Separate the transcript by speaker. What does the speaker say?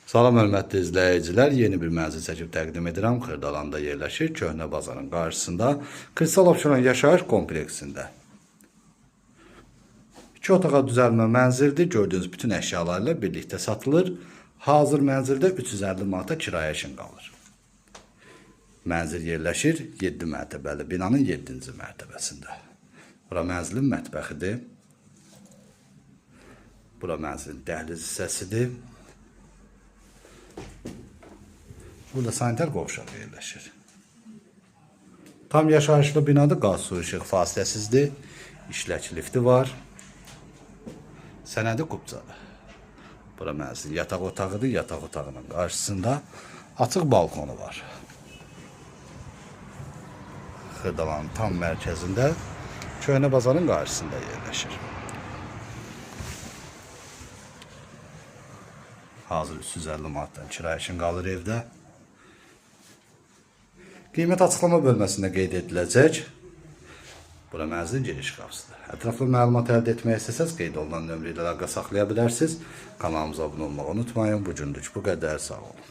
Speaker 1: Salam hörmətli izləyicilər, yeni bir mənzil çəkib təqdim edirəm. Xırdalanda yerləşir, Köhnə bazarın qarşısında, Kristal Abşeron yaşayış kompleksində. İki otağa düzəlmə mənzildir. Gördüyünüz bütün əşyalarla birlikdə satılır. Hazır mənzildə 350 manata kirayə üçün qalır. Mənzil yerləşir 7 mərtəbəli binanın 7-ci mərtəbəsində. Bura mənzilin mətbəxidir. Bura mənzilin dəhliz hissəsidir. Burada sanitar qovşağı yerləşir. Tam yaşayışlı binadır. Qaz, su, işıq fasiləsizdir. İşlək lifti var. Sənədi kupçadır. Bura mənzilin yataq otağıdır. Yataq otağının qarşısında açıq balkonu var. Xırdalanın tam mərkəzində, Köhnə bazarın qarşısında yerləşir. Hazır 350 manatdan kirayə üçün qalır evdə. Qiymət açıqlama bölməsində qeyd ediləcək. Bura mənzilin giriş qapısıdır. Ətraflı məlumat əldə etmək istəsəz qeyd olunan nömrə ilə əlaqə saxlaya bilərsiniz. Kanalımıza abunə olmağı unutmayın. Bu günlük bu qədər. Sağ olun.